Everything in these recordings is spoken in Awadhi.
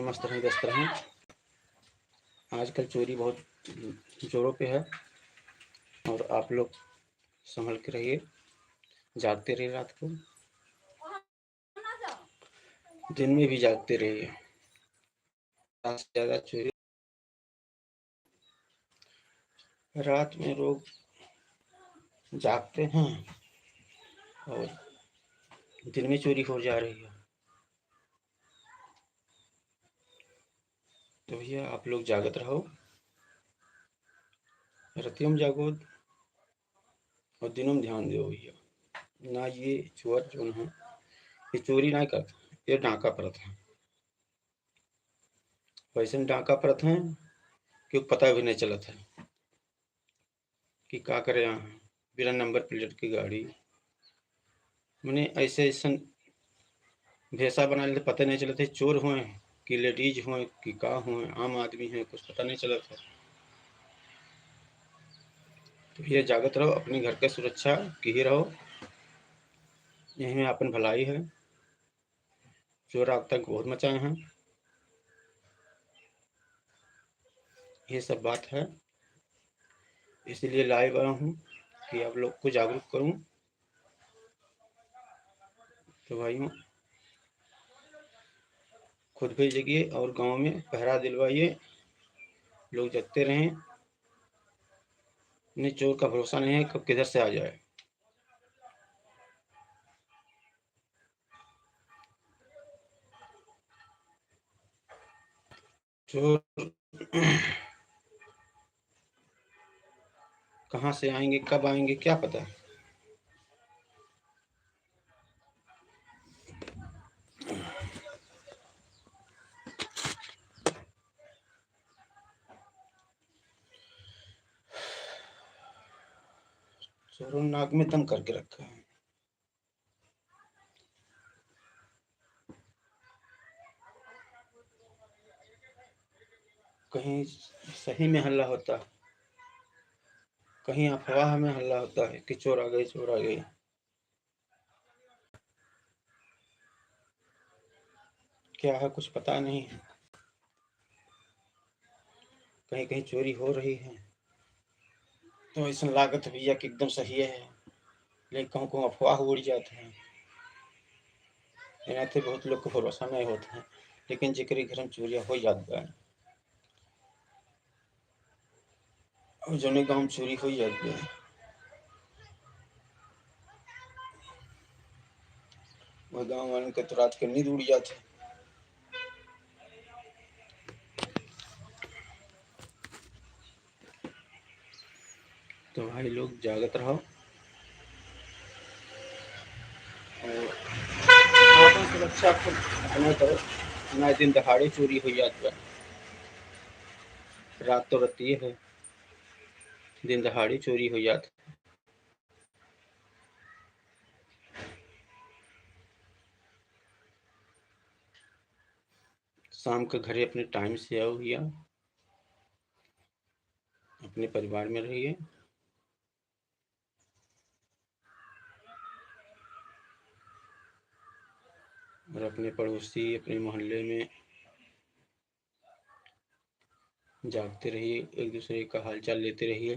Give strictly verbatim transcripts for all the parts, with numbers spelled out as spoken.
मस्त रहें, व्यस्त रहें। आजकल चोरी बहुत जोरों पे है और आप लोग संभल के रहिए, जागते रहिए रात को, दिन में भी जागते रहिए। रात से ज़्यादा चोरी, रात में लोग जागते हैं और दिन में चोरी हो जा रही है। तो भैया, आप लोग जागत रहो, रतियों में जागो और दिनों में ध्यान दो भैया। ना ये चोर जो है, ये चोरी ना करत, ये डाका परत है। वैसे डाका परत है कि पता भी नहीं चलत है कि का करे यहाँ, बिना नंबर प्लेट की गाड़ी। मने ऐसे ऐसन भेसा बना लेते, पता नहीं चलत है चोर हुए कि लेडीज हुए कि का हुए, आम आदमी है, कुछ पता नहीं चलत है। तो भैया, जागत रहो, अपने घर के सुरक्षा की ही रहो, यही में अपन भलाई है। चोर आतंक बहुत मचाए हैं, ये सब बात है, इसीलिए लाइव आया हूँ कि आप लोग को जागरूक करूँ। तो भाइयों, खुद भी जगिए और गांव में पहरा दिलवाइए, लोग जगते रहें। नहीं, चोर का भरोसा नहीं है, कब किधर से आ जाए। चोर कहाँ से आएंगे, कब आएंगे, क्या पता। चोरों नाक में दम करके रखा है। कहीं सही में हल्ला होता, कहीं अफवाह में हल्ला होता है कि चोर आ गए, चोर आ गए। क्या है, कुछ पता नहीं है। कहीं कहीं चोरी हो रही है, तो ऐसा लागत है भैया कि एकदम सही है, लेकिन कहूँ कहूँ अफवाह उड़ जात है। एना ते बहुत लोग को भरोसा नहीं होत है, लेकिन जेकरे घर में चोरिया हो जात बा, और जौने गाँव में चोरी हो जात बा, वो गाँव वालन के तो रात के नींद उड़ जात है। तो भाई लोग, जागत रहो और आपन सुरक्षा खुद अपने करो। ना दिन दहाड़े चोरी हो जात बा, रात तो रतिये है, दिन दहाड़े चोरी हो जात। शाम के घरे अपने टाइम से आओ भैया, अपने परिवार में रहिए और अपने पड़ोसी, अपने मोहल्ले में जागते रहिए, एक दूसरे का हालचाल लेते रहिए।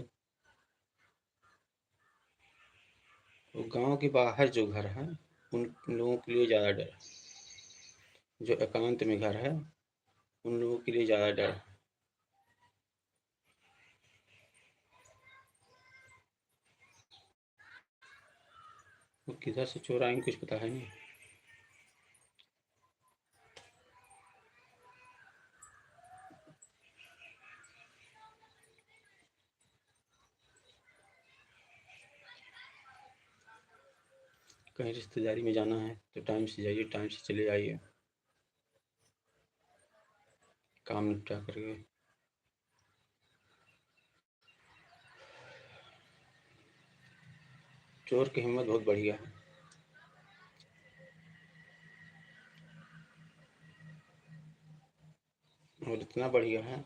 वो गांव के बाहर जो घर है, उन लोगों के लिए ज़्यादा डर है। जो एकांत में घर है, उन लोगों के लिए ज़्यादा डर है। वो किधर से चोर आएंगे, कुछ पता है नहीं। कहीं रिश्तेदारी में जाना है तो टाइम से जाइए, टाइम से चले आइए, काम निपटा करके। चोर की हिम्मत बहुत बढ़िया है। और इतना बढ़िया है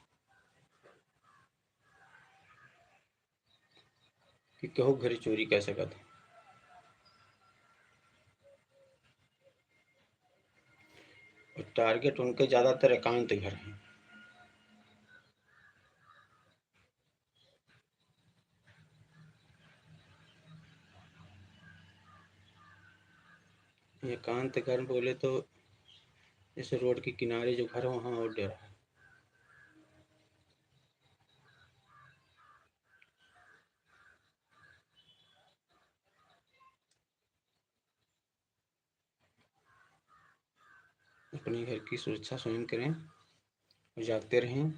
कि केहू घरे चोरी कर सकत है। और टारगेट उनके ज़्यादातर एकांत घर हैं। एकांत घर बोले तो जैसे रोड के किनारे जो घर हो, वहाँ और डेरा है। अपने घर की सुरक्षा स्वयं करें और जागते रहें।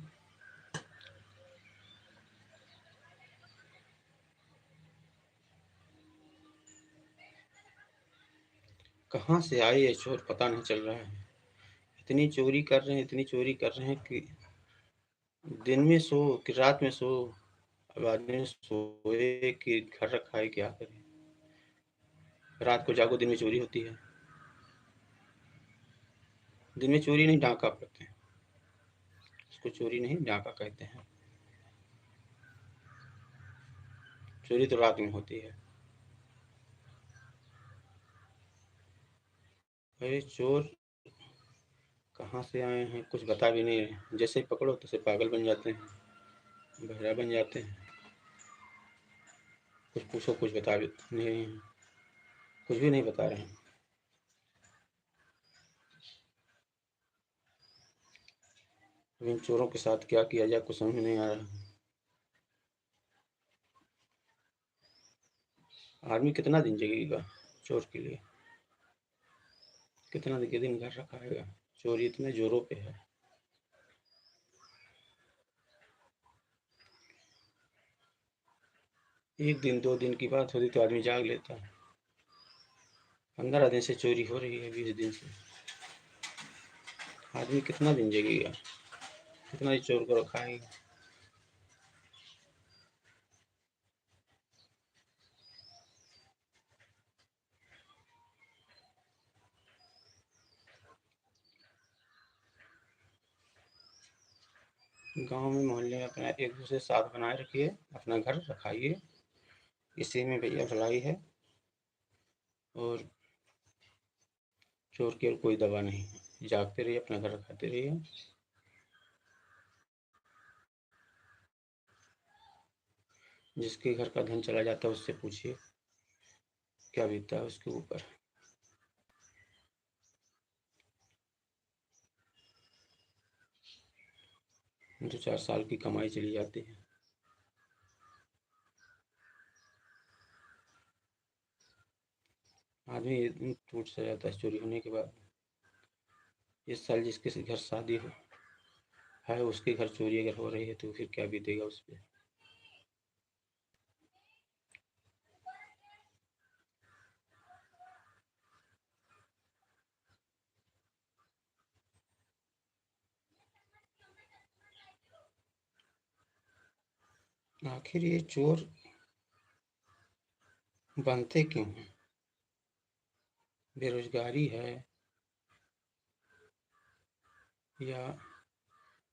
कहाँ से आए ये चोर, पता नहीं चल रहा है। इतनी चोरी कर रहे हैं, इतनी चोरी कर रहे हैं कि दिन में सो कि रात में सो, अब आदमी सोए कि घर रखा है, क्या करे? रात को जागो, दिन में चोरी होती है। दिन में चोरी नहीं, डाका कहते हैं उसको, चोरी नहीं, डाका कहते हैं। चोरी तो रात में होती है। अरे चोर कहाँ से आए हैं, कुछ बता भी नहीं रहे। जैसे ही पकड़ो, तैसे पागल बन जाते हैं, बहरा बन जाते हैं। कुछ पूछो, कुछ बता भी नहीं रहे हैं, कुछ भी नहीं बता रहे हैं। अब इन चोरों के साथ क्या किया जाए, कुछ समझ में नहीं आ रहा। आदमी कितना दिन जगेगा चोर के लिए? कितना दिन के दिन घर रखाएगा? चोरी इतने जोरों पे है। एक दिन, दो दिन की बात होती तो आदमी जाग लेता। पन्द्रह दिन से चोरी हो रही है, बीस दिन से। आदमी कितना दिन जगेगा? कितना ही चोर को रखाएगा? गांव में, मोहल्ले में अपना एक दूसरे साथ बनाए रखिए, अपना घर रखाइए, इसी में भैया भलाई है। और चोर की और कोई दवा नहीं है। जागते रहिए, अपना घर रखाते रहिए। जिसके घर का धन चला जाता है, उससे पूछिए क्या बीतता है उसके ऊपर। दो चार साल की कमाई चली जाती है। आदमी टूट सा जाता है चोरी होने के बाद। इस साल जिसके घर शादी हो, है, उसके घर चोरी अगर हो रही है, तो फिर क्या बीतेगा उस पे? आखिर ये चोर बनते क्यों हैं? बेरोजगारी है या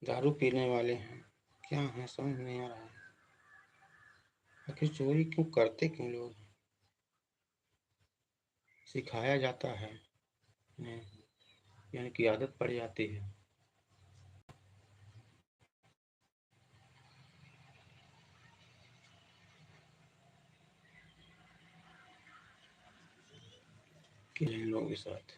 दारू पीने वाले हैं, क्या हैं, समझ नहीं आ रहा है। आखिर चोरी क्यों करते, क्यों लोग? सिखाया जाता है, यानी कि आदत पड़ जाती है। कि इन लोगों के साथ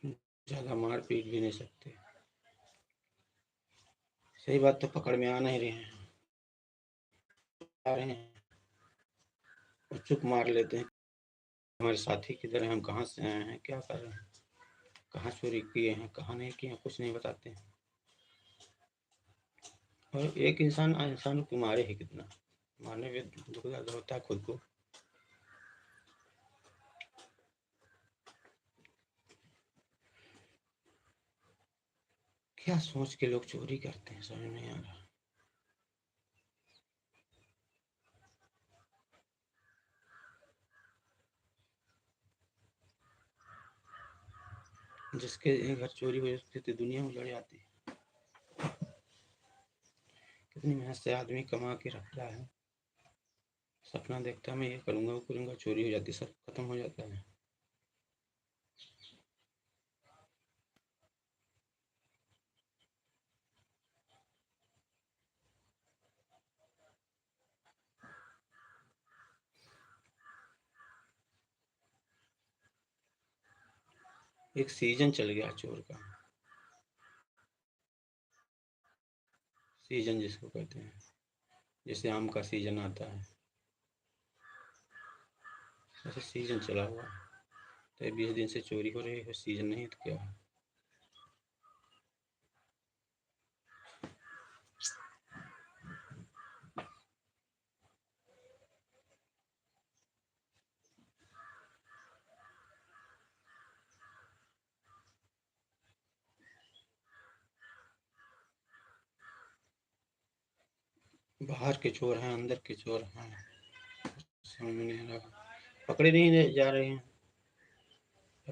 ज़्यादा मारपीट भी नहीं सकते। सही बात तो पकड़ में आ नहीं रहे हैं, आ रहे हैं और चुप मार लेते हैं। हमारे साथी किधर हैं, हम कहाँ से आए हैं, क्या कर रहे हैं, कहाँ चोरी किए हैं, कहाँ नहीं किए हैं, कुछ नहीं बताते हैं। और एक इंसान, आ, इंसान को मारे ही कितना, मारने में दुख दर्द होता है खुद को। क्या सोच के लोग चोरी करते हैं, समझ नहीं आ रहा। जिसके घर चोरी हो जाती तो दुनिया उजड़ जाती है। कितनी मेहनत से आदमी कमा के रखता है, सपना देखता, मैं ये करूँगा, वो करूँगा, चोरी हो जाती, सब खत्म हो जाता है। एक सीजन चल गया चोर का, सीजन जिसको कहते हैं, जैसे आम का सीजन आता है, ऐसे सीजन चला हुआ है। तो ये बीस दिन से चोरी हो रही है, सीजन नहीं तो क्या है? बाहर के चोर हैं, अंदर के चोर हैं, समझ में नहीं आ रहा। पकड़े नहीं जा रहे हैं,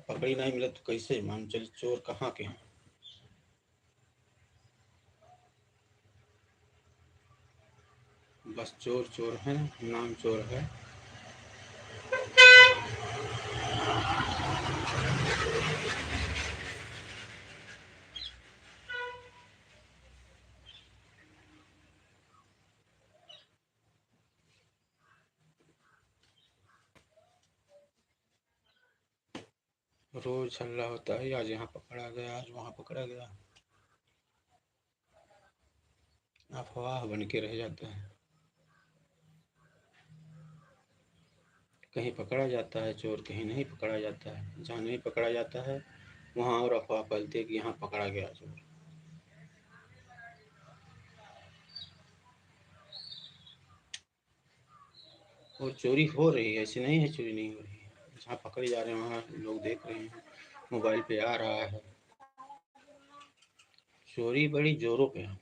पकड़ी नहीं मिले तो कैसे मान चले चोर कहाँ के हैं? बस चोर चोर है, नाम चोर है। रोज हल्ला होता है, आज यहाँ पकड़ा गया, आज वहाँ पकड़ा गया। अफवाह बन के रह जाता है। कहीं पकड़ा जाता है चोर, कहीं नहीं पकड़ा जाता है। जहाँ नहीं पकड़ा जाता है, वहाँ और अफवाह फैलती है कि यहाँ पकड़ा गया चोर। और चोरी हो रही है, ऐसी नहीं है चोरी नहीं हो रही है। जहाँ पकड़े जा रहे हैं, वहाँ लोग देख रहे हैं, मोबाइल पे आ रहा है। चोरी बड़ी जोरों पे है।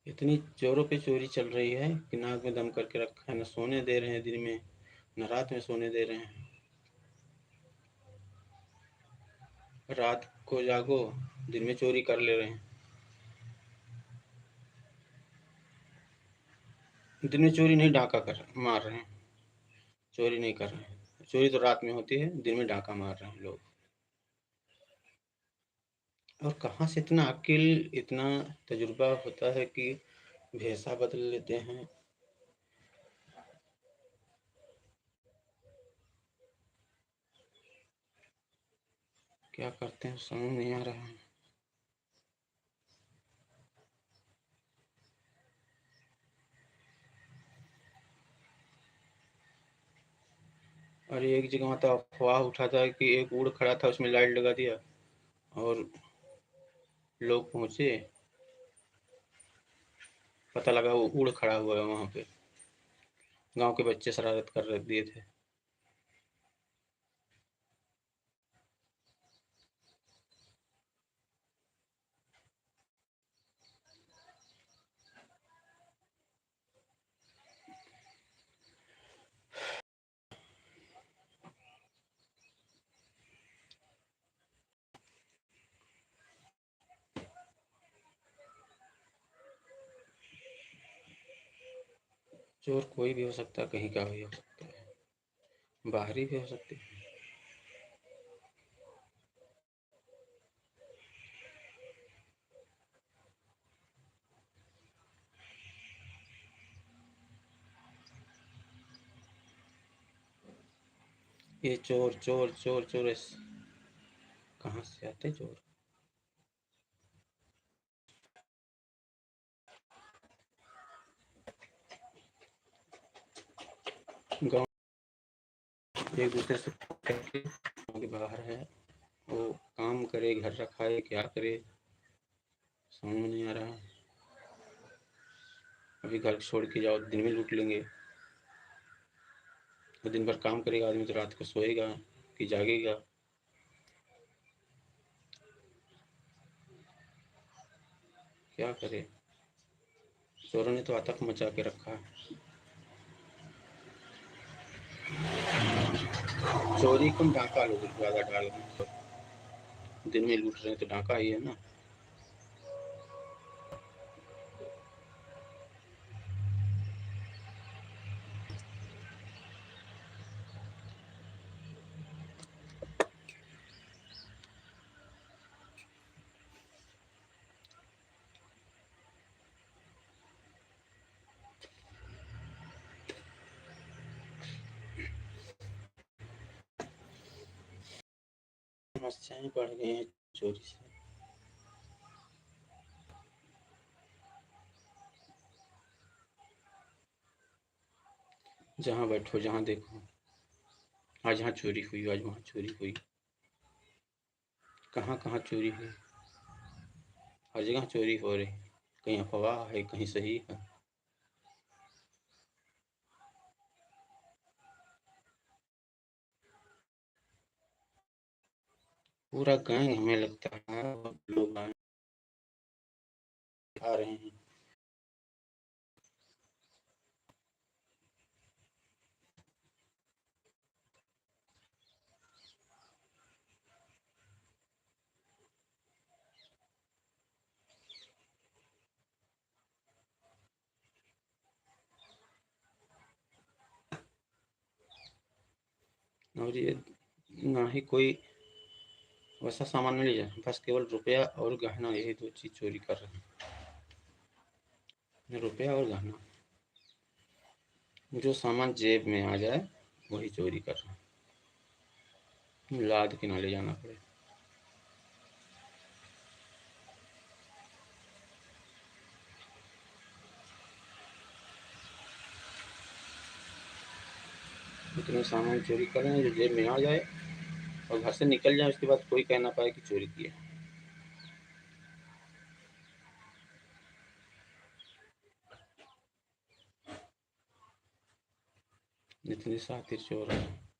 इतनी जोरों पे चोरी चल रही है कि नाक में दम करके रखा है, न सोने दे रहे हैं दिन में, न रात में सोने दे रहे हैं। रात को जागो, दिन में चोरी कर ले रहे हैं। दिन में चोरी नहीं, डाका कर, मार रहे हैं, चोरी नहीं कर रहे हैं। चोरी तो रात में होती है, दिन में डाका मार रहे हैं लोग। और कहाँ से इतना अकिल, इतना तजुर्बा होता है कि भेसा बदल लेते हैं? क्या करते हैं, समझ नहीं आ रहा है। अरे, एक जगह तो अफवाह उठा था कि एक ऊड़ खड़ा था, उसमें लाइट लगा दिया और लोग पहुँचे, पता लगा वो ऊड़ खड़ा हुआ है वहाँ पे। गाँव के बच्चे शरारत कर रहे, दिए थे। चोर कोई भी हो सकता है, कहीं का भी हो सकता है, बाहरी भी हो सकते हैं। ये चोर, चोर, चोर, चोर, ऐस-, कहाँ से आते चोर? गाँव एक दूसरे से करके गाँव के बाहर है, वो काम करे, घर रखाए, क्या करे, समझ में नहीं आ रहा है। अभी घर छोड़ के जाओ, दिन में लूट लेंगे। और दिन भर काम करेगा आदमी, तो रात को सोएगा कि जागेगा? क्या करे, चोरों ने तो आतंक मचा के रखा है। चोरी कम, डाका लोग ज्यादा डाल रहे हैं। दिन में लूट रहे हैं तो डाका ही है ना। समस्याएं बढ़ गई हैं चोरी से। जहाँ बैठो, जहाँ देखो, आज यहाँ चोरी हुई, आज वहाँ चोरी हुई। कहाँ कहाँ चोरी हुई, हर जगह चोरी हो रही। कहीं अफवाह है, कहीं सही है। पूरा गैंग हमें लगता है, वो लोग आए, आ रहे हैं। और ये ना ही कोई वैसा सामान नहीं ले जा, बस केवल रुपया और गहना, यही दो चीज चोरी कर रहे हैं। रुपया और गहना, जो सामान जेब में आ जाए, वही चोरी कर रहे हैं। लाद के ना ले जाना पड़े। इतने सामान चोरी कर रहे हैं, जो जेब में आ जाए और घर से निकल जाए, उसके बाद कोई कह ना पाए कि चोरी किया। इतने शातिर चोर हैं।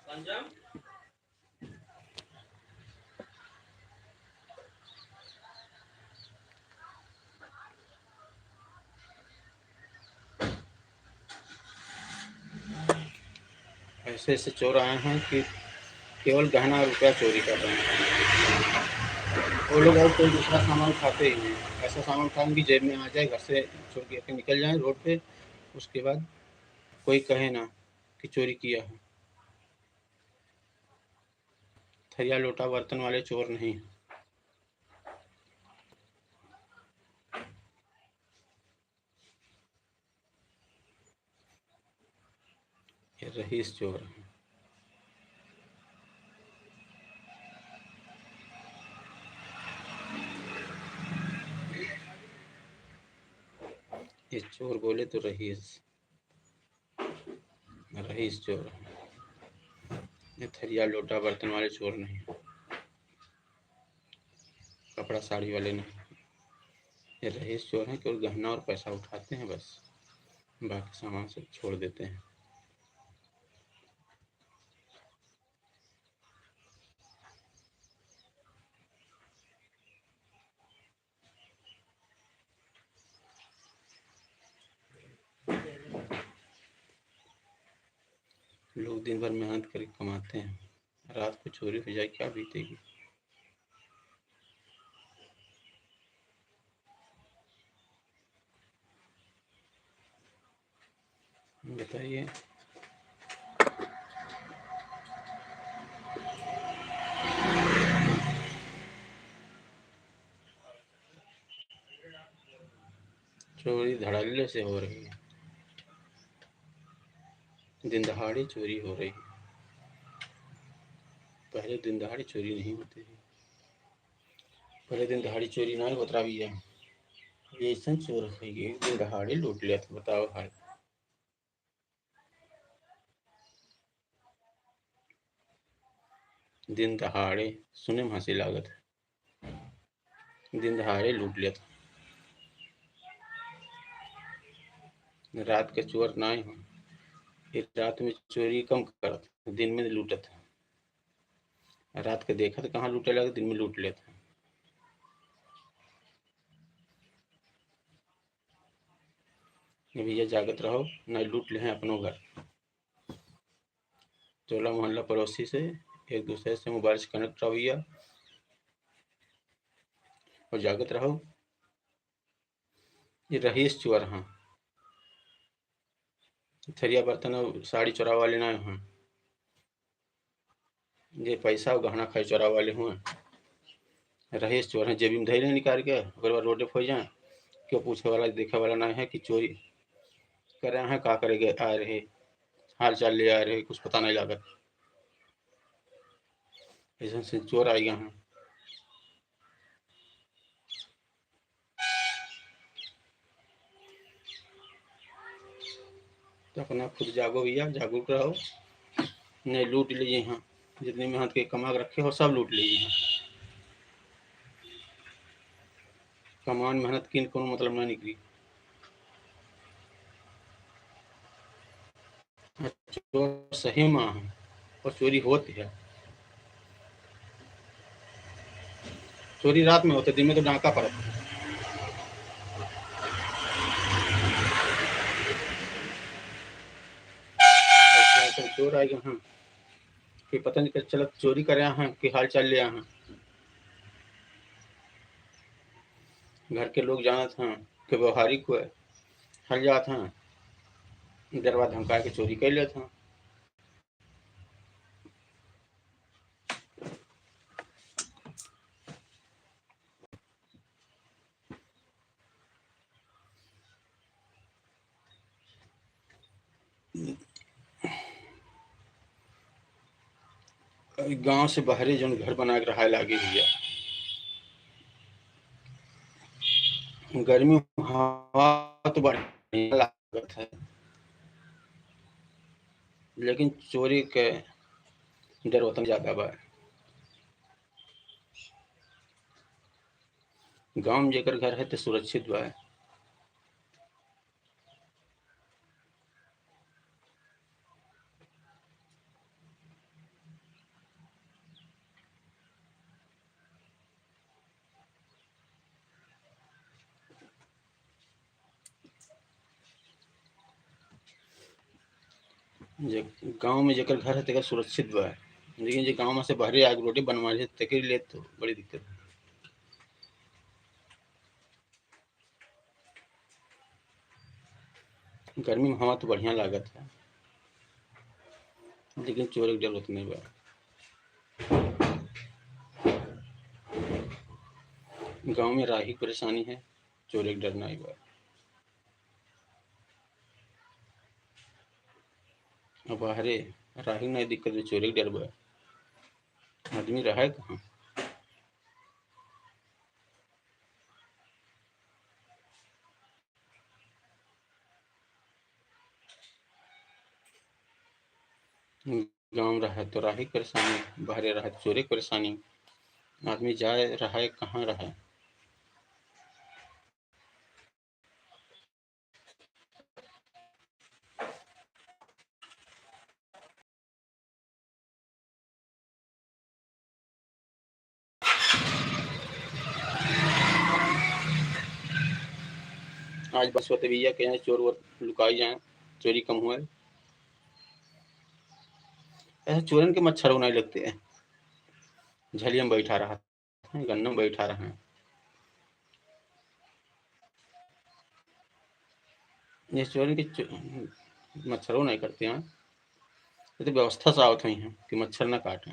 संजम? ऐसे ऐसे चोर आए हैं कि केवल गहना और रुपया चोरी कर रहे हैं। वो लोग और कोई दूसरा सामान उठाते ही नहीं। ऐसा सामान उठाएंगे, जेब में आ जाए, घर से चोर के निकल जाए रोड पे, उसके बाद कोई कहे ना कि चोरी किया है। थरिया लोटा बर्तन वाले चोर नहीं। ये रईस चोर है। ये चोर बोले तो रईस, रईस चोर है। ये थरिया लोटा बर्तन वाले चोर नहीं, कपड़ा साड़ी वाले नहीं। ये रईस चोर हैं, केवल गहना और पैसा उठाते हैं बस, बाकी सामान सब छोड़ देते हैं। लोग दिन भर मेहनत करके कमाते हैं, रात को चोरी हो जाए, क्या बीतेगी? बताइए। चोरी धड़ल्ले से हो रही है, दिन दहाड़े चोरी हो रही है। पहले दिन दहाड़े चोरी नहीं होती थी, पहले दिन दहाड़े चोरी ना होत रहा भैया। ये ऐसा चोर है, ये दिन दहाड़े लूट लेत, बताओ हाल। दिन दहाड़े सुने में हंसी लागत है, दिन दहाड़े लूट लेत। रात के चोर ना हो, ये रात में चोरी कम करत, दिन में लूटत है। रात के देखत कहाँ लूटे लगे, दिन में लूट लेत है। ये भैया जागत रहो, नहीं लूट ले हैं अपनो घर। टोला मोहल्ला पड़ोसी से, एक दूसरे से मोबाइल से कनेक्ट रहो भैया, और जागत रहो। ये रईस चोर हैं, थरिया बर्तन और साड़ी चोरावे वाले ना हैं। ये पैसा और गहना खाई चोरावे वाले हुए। रहे चोर हैं, जेबी में धइले निकाल के, ओकर बाद रोडे पे होइ जाए, क्यों पूछे वाला, देखे वाला नहीं है कि चोरी करे हैं, का करे गए, आ रहे, हाल चाल ले आ रहे, कुछ पता नहीं लागत। ऐसे से चोर आ गए हैं। तो अपना खुद जागो भैया, जागरूक रहो, नहीं लूट लीजिए हैं, जितनी मेहनत के कमा के रखे हो, सब लूट लीजिए हैं। कमान मेहनत किन कोनो मतलब ना निकली। चोर सही मा है और चोरी होत है। चोरी रात में होत है, दिन में तो डाका पड़त है। ऐसे, ऐसे चोर आए हैं कि पता नहीं चलत चोरी करे हैं कि हाल चाल ले हैं। घर के लोग जानत हैं कि व्यवहारिक हुए, हल जात हैं, डरवा धमका के चोरी कर लेत हैं। गांव से बाहरे जौन घर बना के रहाए लागे भैया, गर्मी में हवा तो बढ़िया लागत है, लेकिन चोरी के डर वतन ज्यादा बा। गांव में जेकर घर है तो सुरक्षित बा। जे गांव में जेकर घर है तेकर सुरक्षित बा, लेकिन जे गांव में से बाहरे आग रोटी बनवा रहे तेकर लिए तो बड़ी दिक्कत है। गर्मी में हवा तो बढ़िया लागत है, लेकिन चोर के डर उतने बा। गांव में राही के परेशानी है, चोर के डर नहीं बा। अब बाहरे राही नहीं दिक्कत बा, चोर के डर बा। आदमी रहे कहाँ? गांव रहे तो राही के परेशानी, बाहरे रहे तो चोरी के परेशानी। आदमी जाए रहे कहाँ रहे? आज बस होते भैया कहीं चोर वोर लुकाई जाए, चोरी कम हुए। ऐसे चोरन के मच्छर नहीं लगते हैं, झलिया में बैठा रहा है, गन्ना में बैठा रहा है। ये चोरन के चो-, मच्छरों नहीं करते हैं, ये तो व्यवस्था से आवत हुई हैं कि मच्छर ना काटें।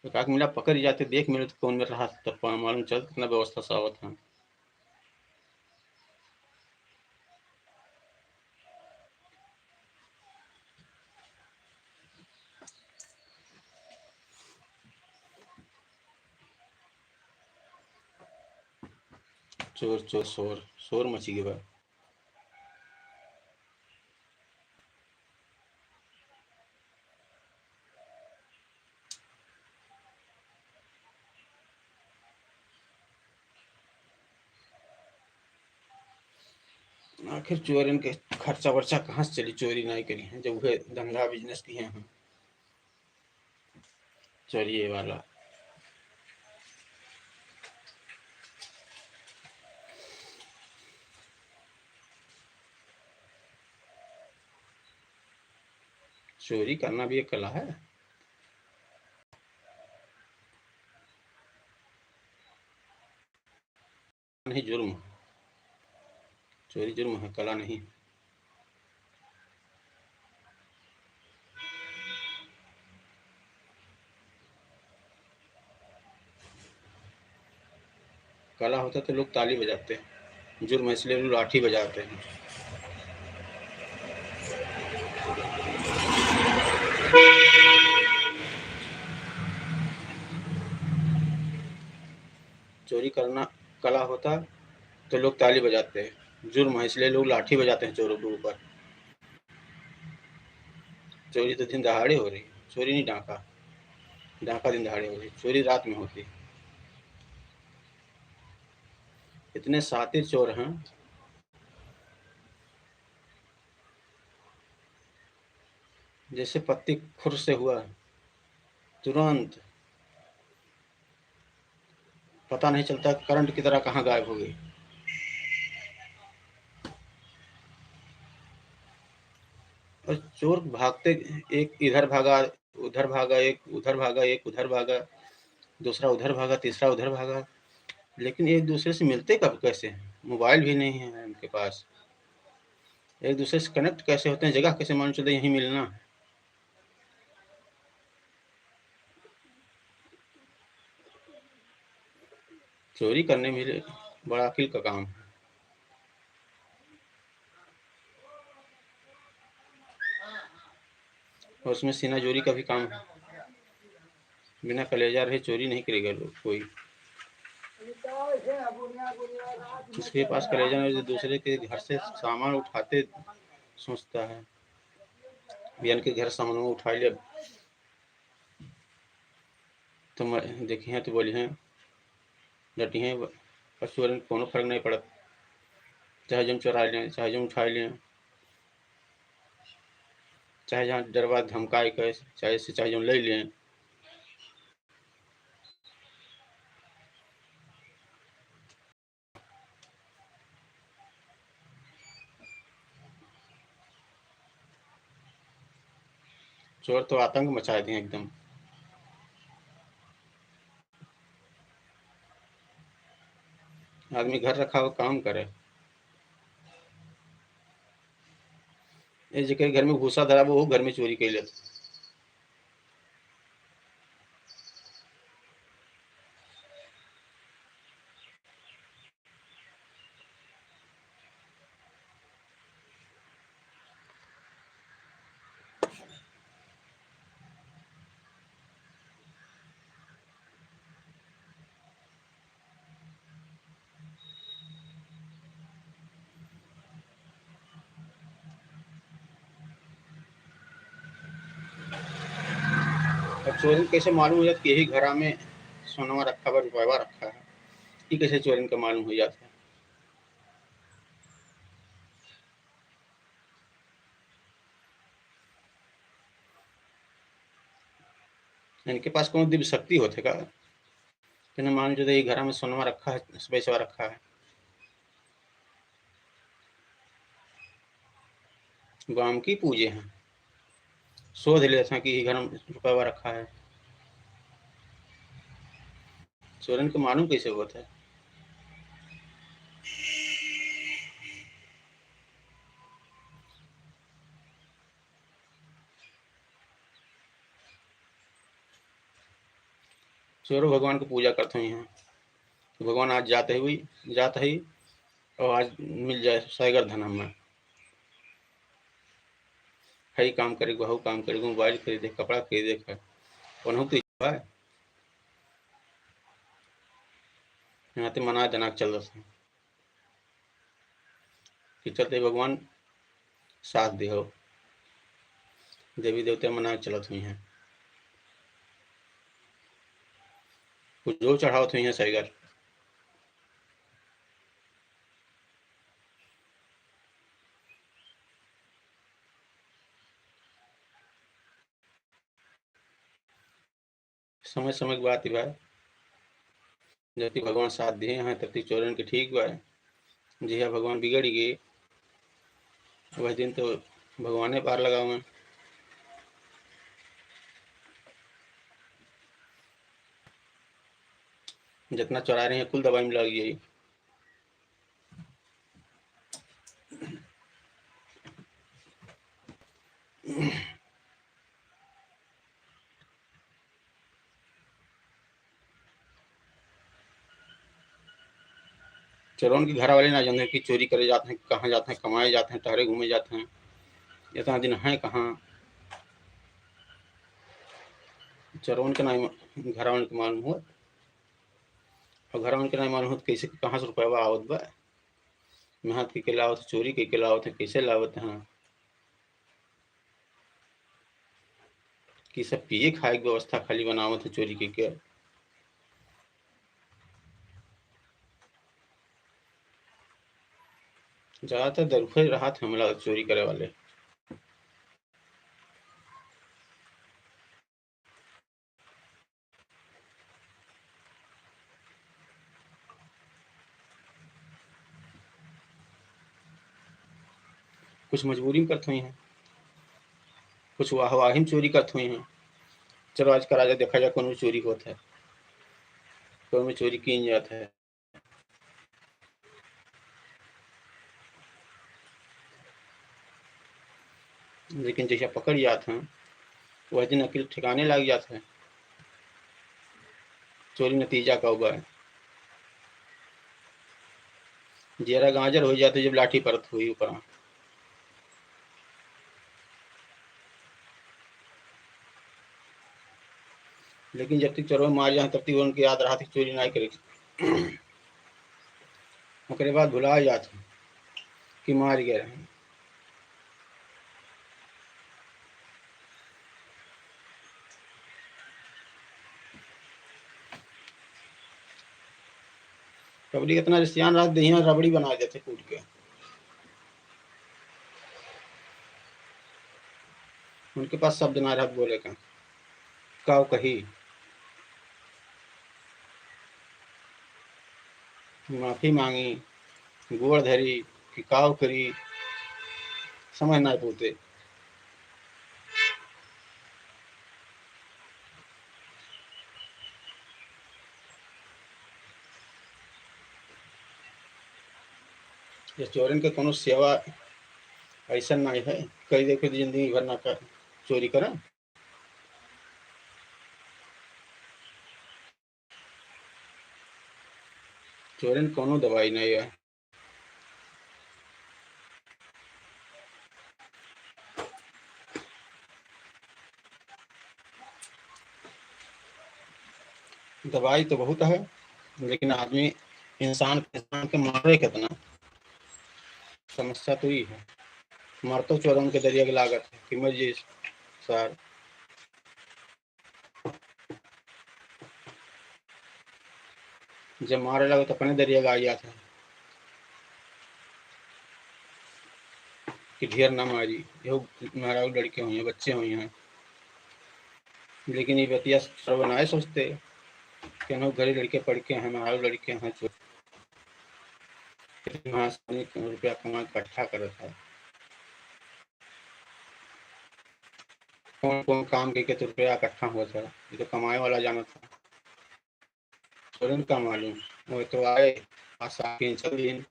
तो काक मिला पकड़ जाते, देख मिले तो कौन में रहा, तब पा-, मालूम चल कितना व्यवस्था से आवत हैं। चोर, चोर, शोर, शोर मची गवा। आखिर चोरन के खर्चा वर्चा कहाँ से चली, चोरी नहीं करी हैं, जब वह धंधा business किहे हैं। चोरिये वाला। चोरी करना भी एक कला है। नहीं जुर्म है, चोरी जुर्म है, कला नहीं। कला होता तो लोग ताली बजाते हैं, जुर्म है इसलिए लोग लाठी बजाते हैं। चोरी करना कला होता तो लोग ताली बजाते हैं, जुर्म है इसलिए लोग लाठी बजाते हैं चोरों के ऊपर। चोरी तो दिन दहाड़े हो रही, चोरी नहीं डाका, डाका दिन दहाड़े हो रही, चोरी रात में होती। इतने शातिर चोर हैं, जैसे पत्ती खुर से हुआ, तुरंत पता नहीं चलता करंट की तरह कहाँ गायब हो गई। और चोर भागते, एक इधर भागा, उधर भागा, एक उधर भागा, एक उधर भागा, दूसरा उधर भागा, तीसरा उधर भागा, लेकिन एक दूसरे से मिलते कब कैसे हैं? मोबाइल भी नहीं है उनके पास, एक दूसरे से कनेक्ट कैसे होते हैं? जगह कैसे मालूम चलता है यहीं मिलना है? चोरी करने में बड़ा अकिल का काम है। और उसमें सीना जोरी का भी काम है। बिना कलेजा रहे चोरी नहीं करेगा लोग कोई। जिसके पास कलेजा नहीं, जो दूसरे के घर से सामान उठाते सोचता है, यानी कि घर सामान उठा लिया, तो मैं देखी हैं तो बोली हैं, डटी हैं, और चोरन को कोनो फर्क नहीं पड़त, चाहे जौन चोरा लें, चाहे जौन उठा लें, चाहे जहाँ डरवा धमकाए के, चाहे से चाहे जौन ले लें। चोर तो आतंक मचाए दिए एकदम। आदमी घर रखा हो, काम करे। ए, जेकर घर में भूसा धरा, वो घर में चोरी कर लेता। अब चोरन के कैसे मालूम हो जात कि यही घरा में सोनवा रखा बा, रुपयवा रखा है? ई कैसे चोरन के मालूम हो जात है? इनके पास कौनो दिव्य शक्ति होत है का? कि न मान जो ये घरा में सोनवा रखा है, पैसवा रखा है। गाम की पूजे हैं, शोध लेत हैं कि ये घर में रुपयवा रखा है। चोरन के मालूम कैसे होत है? चोरो भगवान के पूजा करत होइहैं। तो भगवान आज जात ही हुई, जात ही, और आज मिल जाए सैगर धन हमें। हई काम करे, वहू काम करे, मोबाइल खरीदे, कपड़ा खरीदे, खा-, ओनहु तो इच्छा है। यहाँ ते मना जना के चल रहे हैं। कि चलते भगवान साथ दिहो, देवी देवता मना चलत हुई हैं, कुछ जो चढ़ावत हुई हैं सैगर। समय समय की बात ही बा, जबकि भगवान साथ दिए हैं, तबकि चोरन के ठीक बा। जिया भगवान बिगड़ गए, वह दिन तो भगवाने पार लगावे। जितना चोरा रहे हैं, कुल दवाई में लग गई। चोरवन के घर वाले ना जाने कि चोरी करे जात हैं, कहाँ जात हैं, कमाए जात हैं, टहरे घूमे जात हैं, इतना दिन हैं कहाँ। चोरवन के ना, घर वाले के मालूम होत, और घर वाले के ना मालूम होत कैसे, कहाँ से रुपया आवत बा, मेहनत के, के लावत, चोरी के, के लावत है, कैसे लावत हैं। कि सब पिए खाए के व्यवस्था खाली बनावत है चोरी के, के। ज्यादातर दरुफे रहत हमला चोरी करे वाले। कुछ मजबूरी में करत हुई हैं, कुछ वाहवाही में चोरी करत हुई हैं। चलो, आज का राजा देखा जाए, कौन में चोरी होत है, कौन में चोरी की जात है। लेकिन जैसे पकड़ जात हैं, वह दिन अकिल ठिकाने लग जात है। चोरी नतीजा का हुआ है, जेरा गाजर हो जाते जब लाठी परत हुई ऊपर। लेकिन जब तक चोरवा मार जाए, तब तक उनके याद रहा कि चोरी ना करे। ओकरे बाद भुला जात हैं कि मार गए रहे। रबड़ी इतना जे सियान रहा, देहिया रबड़ी बना देते कूट के। उनके पास शब्द ना रहा बोले का, काव कही, माफी मांगी, गोड़ धरी कि काव करी, समझ ना पूते। ये चोरन के कोनो सेवा ऐसा नहीं है, कई देखो जिंदगी भर ना कर, चोरी करा। चोरन कोनो दवाई नहीं है। दवाई तो बहुत है, लेकिन आदमी इंसान, इंसान के मारे कितना, समस्या तो ई है। मरतो चोरन के दरिया के लागत है कि मर जी सर। जब मारे लगो तो अपने दरिया गा जात है कि ढेर ना मारी, यो मेहरारू लड़के हुई हैं, बच्चे हुई हैं। लेकिन ये बतिया सर्व नाय सोचते कि हम घरे लड़के पढ़ के हैं, मेहरारू लड़के हैं, चो-, कितना आसानी से रुपया कमा के इकट्ठा करत है। कौन कौन काम के, के तो रुपया इकट्ठा होत है, ये तो कमाए वाला जानत है। चोरन का मालूम, वो तो आए, आसा के चल दिन।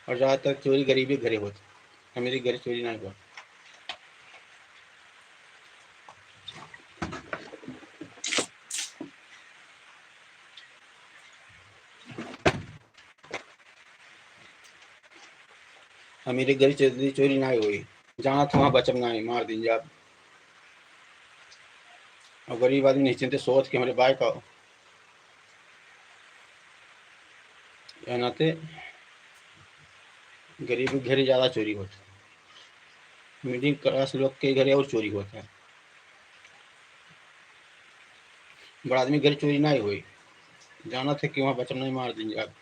और ज्यादातर चोरी गरीबी घरे होत, अमीरी घरे चोरी ना होत। अमीरी घरे चोरी, चोरी ना होई, जहाँ तहाँ बचब ना है, मार दिन जाब। और गरीब आदमी निश्चिंते सोच के हमरे बाय का, या नाते गरीब के घरे ज्यादा चोरी होत है, मिडिल क्लास लोग के घरे और चोरी होत है। बड़ा आदमी घर चोरी नहीं होई, जानत है कि वहाँ बचब नहीं, मार दिन जाब,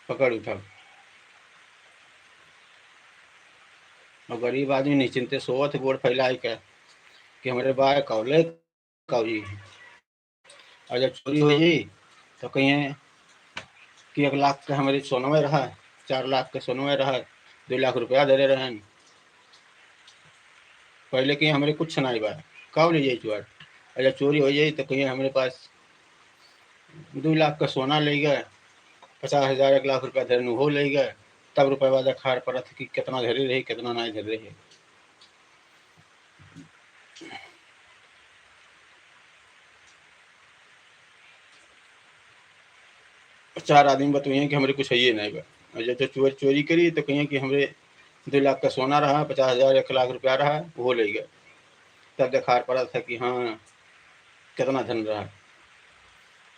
पकड़ उठब। और गरीब आदमी निश्चिंते सोवत है गोड़ फैलाए के कि हमरे बाय कौले कौजी। और जब चोरी हो जाई तो कहिए कि एक लाख के हमरे सोनवे रहा, चार लाख के सोनवे रहा, दो लाख रुपया दे रहन। पहले कहिए हमरे कुछ नहीं बा, कब ले जाई चोर? और जब चोरी हो जाई तो कहिए हमरे पास दो लाख का सोना ले गए, पचास हजार, एक लाख रुपया धरन हो ले गए, तब रुपया देखार पड़त है कि कितना धरे रहे, कितना नहीं धरे रहे। चार आदमी बतुइहें कि हमरे कुछ हइये नहीं बा। और जब तो चोर चोरी करी तो कहिए कि हमरे दो लाख का सोना रहा, पचास हजार, एक लाख रुपया रहा, वो ले गए। तब देखार पड़ा था कि हाँ, कितना धन रहा।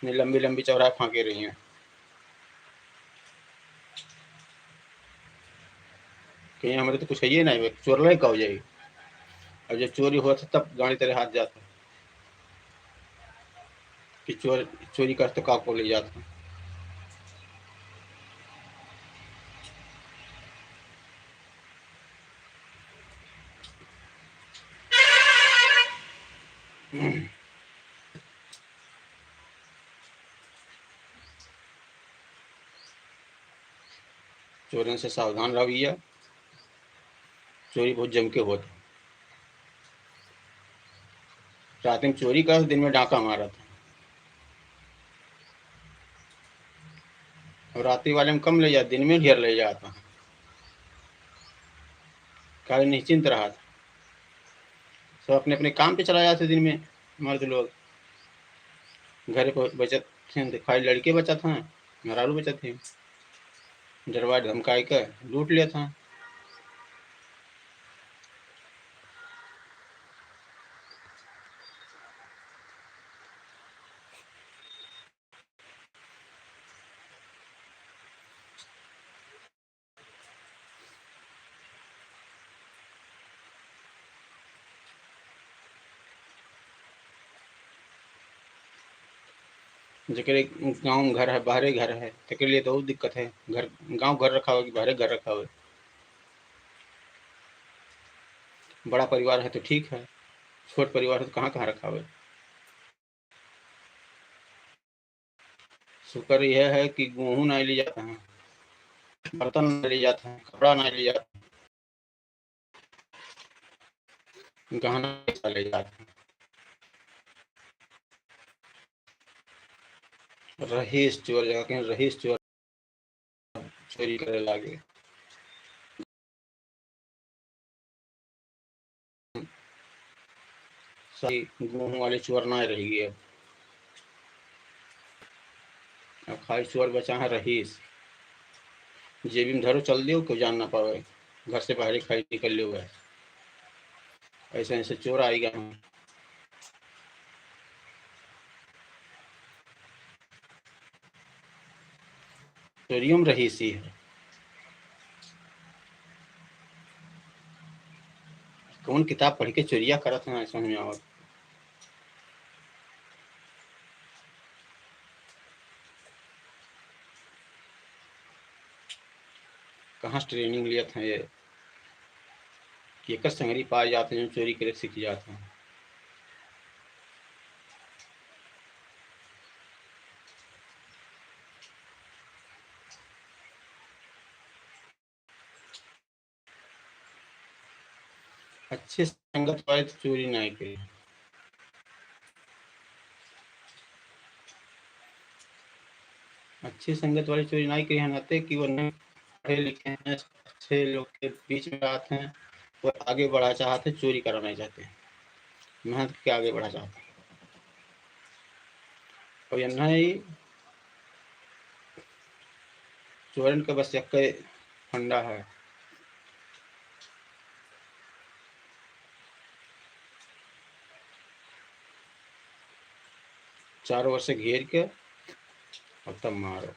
नहीं, लंबी लंबी चौराहे फांके रही हैं। कहीं हमरे तो कुछ हइये नहीं बा, चोर ले का हो जाई। और जब चोरी होत है तब गाड़ी तेरे हाथ जाता है कि चोर चोरी करते का को ले जाता है। चोरन से सावधान रहा भैया, चोरी बहुत जम के होत है। रात में चोरी करत, दिन में डाका मारत है। और राती वाले में कम ले जात, दिन में ढेर ले जात है। काहे निश्चिंत रहत। सब अपने अपने काम पे चला जाते दिन में। मर्द लोग घरे पर बचत हैं, तो खाली लड़के बचत हैं, मेहरारू बचत हैं। डरवा धमकाई के लूट लेत हैं। जेकरे गाँव में घर है, बाहरे घर है, तेकरे लिए तो और दिक्कत है। घर, गाँव घर रखावे कि बाहरे घर रखावे। बड़ा परिवार है तो ठीक है, छोट परिवार है तो कहाँ कहाँ रखावे। शुक्र यह है कि गेहूं नहीं ले जाते हैं, बर्तन नहीं ले जाते हैं, कपड़ा नहीं ले जाते हैं, गहना पैसा ले जाते हैं। रहीस चोर, जगह कहीं रहीस चोर चोरी करे लागे। सही, गेहूं वाले चोर ना रही है। अब खाली चोर बचा है रहीस। जेबी में धरो, चल दियो, कोई जान ना पावे। घर से बाहर ही खाली निकल लियो है। ऐसे ऐसे चोर आएगा। चोरियो में रहीसी है। कौन किताब पढ़ के चोरिया करत हैं, समझ में आवत। कहाँ से training लियत हैं ये? कि एकर संगरी पाए जात हैं, जो चोरी करे सीख जात हैं। अच्छे संगत वाले तो चोरी नहीं करी। अच्छी संगत वाली चोरी नहीं करी है, नाते कि वो नहीं पढ़े लिखे हैं, अच्छे लोग के बीच में आते हैं, वो आगे बढ़ा चाहते, चोरी कराना चाहते हैं, मेहनत के आगे बढ़ा चाहते हैं। और ये नहीं, चोरन का बस एक फंडा है, चारों ओर से घेर के और तब मारो।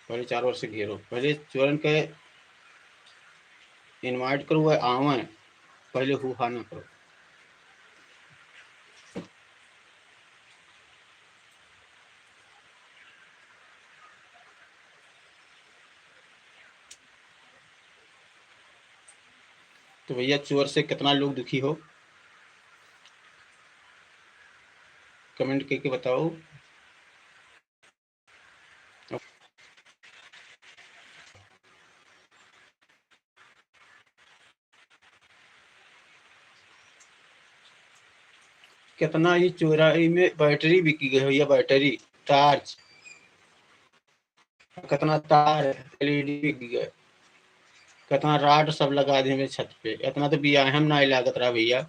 पहले चारों ओर से घेरो, पहले चोरन के invite करो, वह आवे, पहले हू हा ना करो। तो भैया, चोर से कितना लोग दुखी हो, comment करके बताओ। कितना ही चोराई में battery बिकी गई भैया, battery, torch। कितना तार, एलईडी बिक गए, कितना राड सब लगा दिए छत पे। इतना तो बियाहे में ना लागत रहा भैया।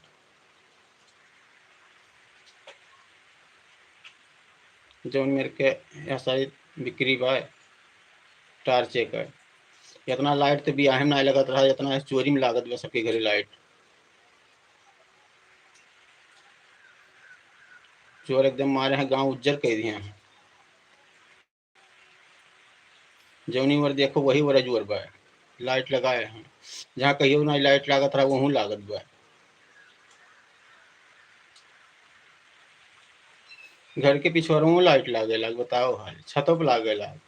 जौन मेरे के यहाँ सारी बिक्री बा, टार्च एक है। इतना लाइट तो बियाहे में ना लागत रहा, इतना चोरी में लागत बा सबके घरे लाइट। चोर एकदम मारे हैं, गांव उज्जर कर दिए हैं। जौनी ओर देखो वही ओर अजूर बा, लाइट लगाए हैं। जहाँ कहियो ना लाइट लागत रहा, वहूँ लागत बा। घर के पिछोरवो लाइट लागे लाग, बताओ हाल, छतों पे लागे लाग।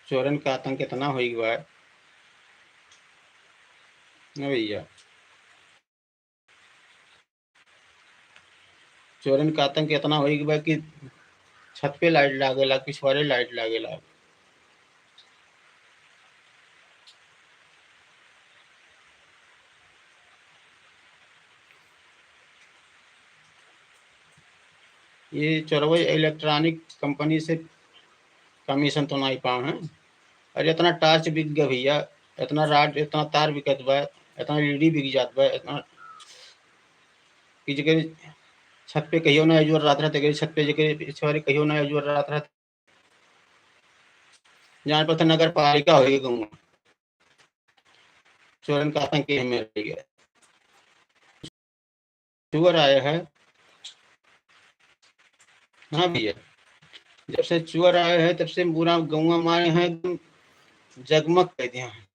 चोरन का आतंक इतना हो गया बा ना भैया, चोरन का आतंक इतना हो गया बा कि छत पे लाइट लागे लाग, पिछवारे लाइट लागे लाग। ये चोरवे इलेक्ट्रॉनिक कंपनी से कमीशन तो नहीं पाओ हैं। और इतना टार्च बिक गया भैया, इतना राड, इतना तार बिकत बा, इतना एलईडी बिक जात बा, इतना कि जेकरे छत पे कहियो ना अजूर रात रहते, छत पे जेकरे पिछवारे कहियो ना अजूर रात रहते। जान पड़ता नगर पालिका हो गई गाँव, चोरन का आतंक में रह गया। चोर आए हैं, हाँ भैया, जब से चोर आए हैं तब से पूरा गौवा मारे हैं, एकदम जगमग कर दिया है।